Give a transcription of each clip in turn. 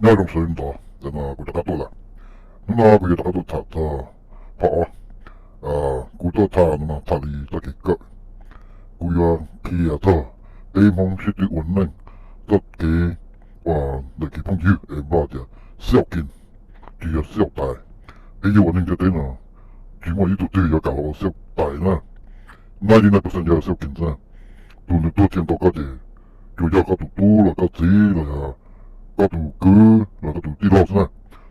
Nyob zoo sawv ntxov, kuv rov qab tuaj lawm. Hnub no kuv yuav rov qab tuaj tham txog phau ob. Kuv tuaj tham no mas tham li txoj kev kawm. Kuv yuav qhia txog peb Hmoob sib tw ua neej txoj kev uas ntawm kev phooj ywg es Nplog tias xauj kis, tsis yog xauj tais. Peb yug ua neej ntiaj teb no tsis muaj ib tug twg yuav kam los ua xauj tais na. Ninety nine percent yog xauj kis xwb. Tus nws tuag txia tau koj ces tsuas yog koj tus tub los koj txiv los yog koj tus kwv los koj tus tij laug xwb na.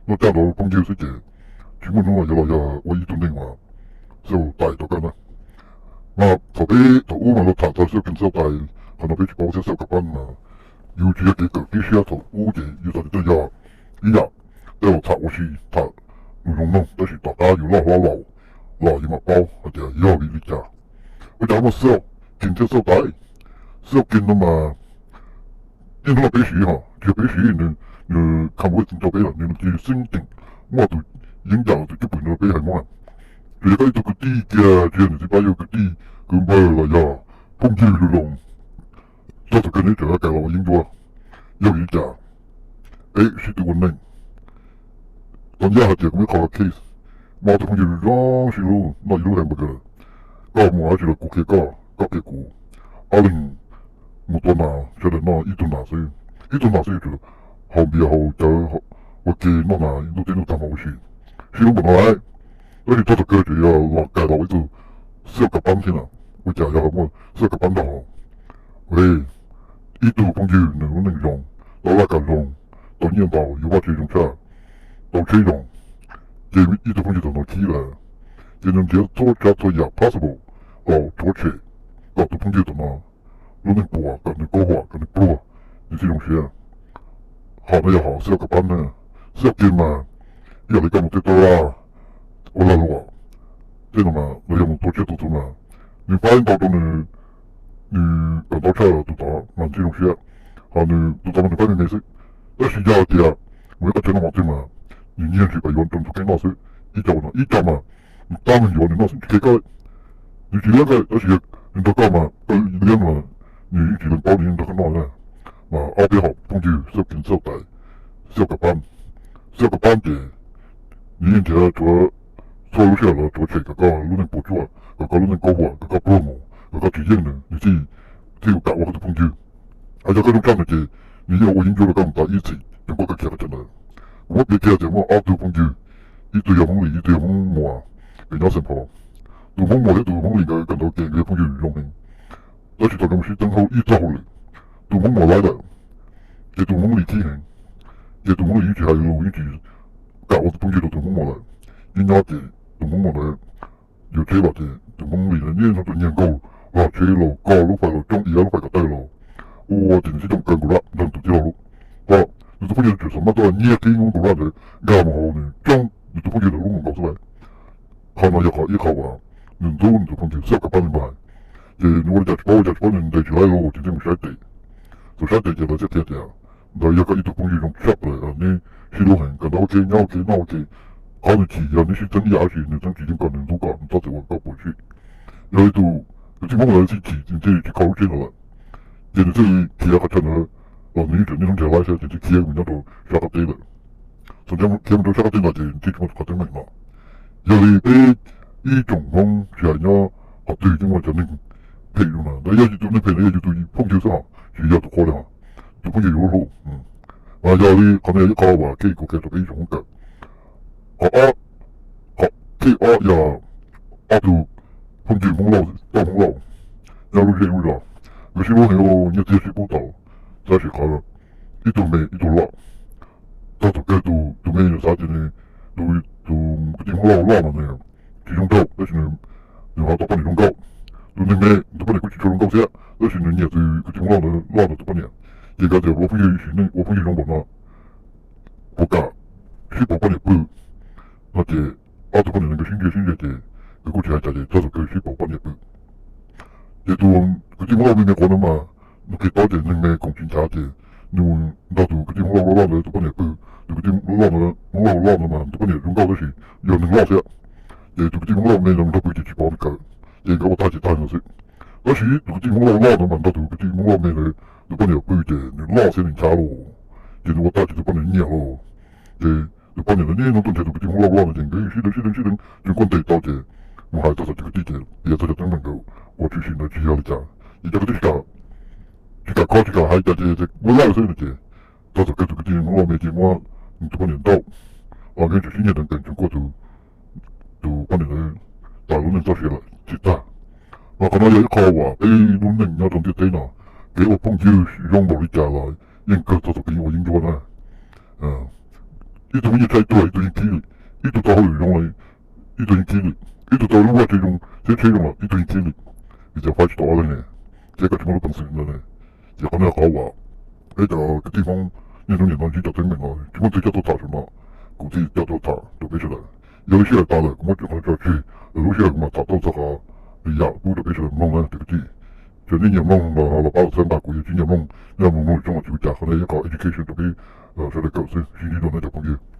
Noj caj nrov phooj ywg xwb ces tsis muaj hnub yuav los yog ua ib tug neeg uas xauj tais rau koj na. Mas thaum peb thaum ub mas luag tham txog xauj kis xauj tais, qhov no peb tsis paub thiab. Xauj kas pab mas yus tsis yog kev kawm tib siab thaum ub ces yus xav tias yog ib yam tej laus tham ua si tham mus zoo mloog, tab sis tom qab yus loj hlob laus los yus mam paub hais tias yog vim li cas. Ua cas muaj xauj kis thiab xauj tais? Xauj kis no mas yeej hnub no peb siv ho tsis yog peb siv, nws kham ua txeev rau peb lawm, nws cia li xeeb ceem muaj tus yeeb yam los tus cwj pwm no rau peb haiv Hmoob. Tsuas yog koj ib tug kwv tij kiag, tsis yog nws txiv pab, yog kwv tij kwv npawg los yog phooj ywg lug zoo, txog thaum kawg neb tseem kam los ua yeeb ncuab. Yog vim li cas? Peb sib tw ua neeg. Tau ncaj hais tias kuv muaj ib qho case, muaj ob tug phooj ywg zoo sib hlub noj ib lub hamburger, koj mus ua dab tsi los kuv qhia koj, koj qhia kuv, ob leeg mus tua nas, sawv daws noj ib tug nas xwb, ib tug nas xwb yuav tsum haus npias haus cawv, ua ke noj nas ib ntuj teb ntuj tag hmo ua si, sib hlub npaum no lawm. Tab sis txog thaum kawg tseem yog los kais los ua ib tug xauj kas pab thiab na. Ua cas yog muaj xauj kas pab nrog haus? Ib tug phooj ywg nws lub neej zoo, tau laj kam zoo, tau nyiaj ntau, yuav vaj tse zoo tshaj, tau tsheb zoo, ces ib tug phooj ywg txawm hnov khib lawm, ces nws nrhiav txhua tsav txhua yam possible los rhuav tshem kom tus phooj ywg txawm no lub neej puas, kom nws kaub huam, kom nws pluag, nws thiaj zoo siab. Hom no yog hom xauj kas pab na. Xauj kis mas ib yam li koj mus tej toj laj ua lag luam tej no mas los yog mus tua tsiaj tua txhu mas nws faib ntau rau nws, nws kom ntau tshaj tus tod mas nws thiaj zoo siab. Ho nws tus tod mas nws faib me me xwb. Tab sis yog tias mus ib qho chaw noj mov twg mas nws nyiag ntsis pais yuav rau tus kheej noj xwb. Ib co no ib co mas nws tab meeg yuav nws noj xwb tsis kheev koj. Nws tsis liab koj tab sis nws nrog koj mas koj liab mas nws yeej tsis lees paub nws yeej nrog koj noj na. Mas ob peb hom phooj ywg xauj kis xauj tais, xauj kas pab, xauj kas pab ces nws yeej nrhiav txhua lub sij hawm los rhuav tshem kom koj lub neej puas tsuaj, kom koj lub neej kaub huam, kom koj pluag mus, kom koj tsis yeej nws, nws thiaj, thiaj yuav kam ua koj tus phooj ywg. Ho yog koj zoo tshaj nws ces nws yeej ua yeeb ncuab rau koj mus tas ib txhis, zoo nkauj kawg kiag qhov chaw ntawd. Kuv muab piav kiag tias muaj ob tug phooj ywg, ib tug yog Hmoob Lis, ib tug yog Hmoob Muas, nyob Xeem Phos. Tus Hmoob Muas thiab tus Hmoob Lis nkawd kawm ntawv ces nkawd yog phooj ywg zoo heev, tab sis thaum nkawd mus sib txeeb hauj ib txoj hauj lwm, tus Hmoob Muas laib lawm, ces tus Hmoob Lis khib heev, ces tus Hmoob Lis yeej tsis hais lus, yeej tsis kam ua tus phooj ywg rau tus Hmoob Muas lawm. Nyob nyob ces tus Hmoob Muas ntawd yuav tsheb los ces tus Hmoob Lis ntawd niaj hnub tuaj nyiag nkauj los tsheb los koj lub fais los tsoob iav lub fais kom tawg los ua ces nws thiaj coj mus kaw nkaus lawm nrog tus tij laug lub. Ho nws tus phooj ywg tseem xav maj tuaj nyiag kiag lub nkaus lawm ntawd nkag mus hauv nws tsoob nws tus phooj ywg ntawd lub nkaus xwb lawm. Qhov no yog qhov ib qho uas nws ntxub nws tus phooj ywg xauj kas pab li npaj. Ces nws ua li cas tsis paub, ua cas tsis paub, nws ntes tsis laib los ces thiaj mus saib tes. Thaum saib tes ces lawv thiaj qhia tias ntawd yog koj ib tug phooj ywg zoo tshaj plaws, neb sib hlub heev, kawm ntawv ua ke, nyob ua ke, noj ua ke. Qhov nws chim yog neb sib txeeb ib yam dab tsi, nws txeeb tsis yeej kom nws ntxub koj, nws txhob txwm ua koj puas tsuaj. Yog li tus, tus tij Hmoob ntawd thiaj chim, thiaj tsis kho lub tsheb ntawd lawm. Ces nws thiaj li khiav qhov chaw ntawd los nws yeej tseem niaj hnub nrhiav laib thiab ces thiaj khiav mus nyob rau sab qab teb lawm. Thaum khiav mus rau sab qab teb ntawd ces thiaj tsis muaj qhov teeb meem no. Yog li peb ib tsoom Hmoob tsis hais nyob qhov twg yeej muaj cov neeg phem zoo no, ntawd yog yus tus neeg phem, ntawd yog yus tus phooj ywg xwb hos tsis yog tus qhua li hos, tus phooj ywg yus lub hlub. Mas yog li qhov no yog ib qho uas thiaj kuv qhia rau peb ib tsoom Hmoob kawm. Qhov ob, qhov thib ob yog ob tug phooj ywg Hmoob Lauj, toj Hmoob Lauj, nyob lub zej lub zos, nkawd sib hlub heev, nyiaj txiag sib pub tau, tab sis qhov ib tug me ib tug loj. Txog thaum kawg tus, tus me nws xav tias nws, tus, tus kwv tij Hmoob Lauj loj mas nws tsis zoo nraug tab sis nws, nws ho tau poj niam zoo nkauj. Tus neeg me tus poj niam kuj tsis tshua zoo nkauj thiab tab sis nws nyiam tus kwv tij Hmoob Lauj ntawd, loj ntawd tus poj niam. Ces nkawd tias ua phooj ywg sim neej, ua phooj ywg zoo npaum no, puas kam sib pauv poj niam pw? No ces ob tug poj niam nkawd sib ntsia sib ntsia ces nkawd kuj tsis hais cas ces txog thaum kawg sib pauv poj niam pw. Ces tus kwv tij Hmoob Lauj me me quav no mas nws qhia tau tias neeg me koom tsis nchav ces nws nrog tus kwv tij Hmoob Lauj loj loj ntawd tus poj niam pw. Tus kwv tij Hmoob Lauj, Hmoob Lauj loj no mas tus poj niam zoo nkauj tab sis yog neeg loj thiab. Ces tus kwv tij Hmoob Lauj me no nrog pw ces tsis pom li kawg, ces nkawd ua tag ces tag no xwb. Tab sis tus kwv tij Hmoob Lauj loj no mas nrog tus kwv tij Hmoob Lauj me ntawd tus poj niam pw ces nws loj thiab nws nchav lauj. ces nws ua tag ces tus poj niam nyiam los. Ces tus poj niam ntawd niaj hnub tuaj nrhiav tus kwv tij Hmoob loj loj no ces nkawd sib deev sib deev sib deev tsis muaj teeb meem nkawd ua tshwm sim na, tsis yog li cas. Ua tshwm sim na tsis yog li cas ces cov kwv tij tsis kam khob tsis kam hais cas ces ua lawm xwb no ces txog thaum kawg tus kwv tij Hmoob loj me ces muab tus poj niam ntaus, ob nkawd tseem sib nyiam deev deev tseem kuaj tus tus poj niam ntawd tas lub neej txoj sia lawm tsis tag. Mas qhov no yog ib qho uas peb lub neej nyob rau ntiaj teb no, kev ua phooj ywg zoo npaum li cas los yeej kawg txog thaum peb ua yeeb ncuab na. Ib tug muaj nyiaj tshaj ib tug los ib tug yeej khib li, ib tug tau hauj lwm zoo los ib tug yeej khib li, ib tug tau lub vaj tse zoo thiab tsheb zoo los ib tug yeej khib li, vim tias faib tsis tau ob leeg ne, ces koj tsis muaj lub peev xwm ntawd ne. Ces qhov no yog qhov uas peb cov kwv tij Hmoob niaj hnub nim no ntsib cov teeb meem no tsis muaj leej twg coj tuaj tham saum no, kuv thiaj coj tuaj tham rau peb sawv daws. Yog lub sij hawm tas lawm kuv muab qhov no tso tseg, lwm lub sij hawm kuv mam tham tau txog qhov lwm yam pub rau peb sawv daws mloog na cov kwv tij. Ces nej nyiam mloog los los pab txhawb npaj kuv, yog tsis nyiam mloog nej mus mloog lwm tshooj los tsis ua cas, qhov no yog ib qho education rau peb sawv daws kawm xwb, sib ntsib dua na cov phooj ywg.